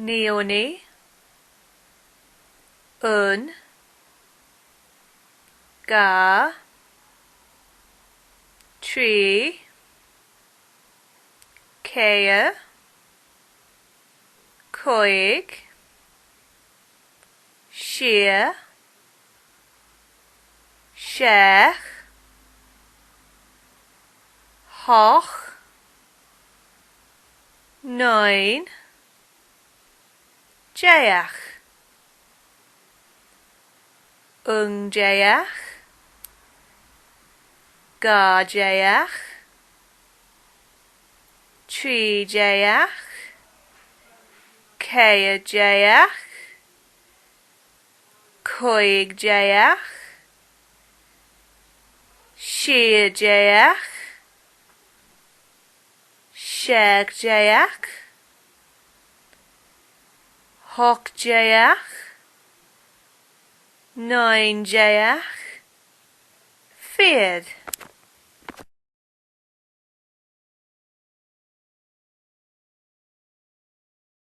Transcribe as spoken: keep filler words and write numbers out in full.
Neoni, aon, dhà, trì, ceithir, còig, sia, seachd, ochd, naoi, deich, aon deug, dhà dheug, trì deug, ceithir deug, còig deug, sia deug, seachd deug, ochd deug, naoi deug, fichead.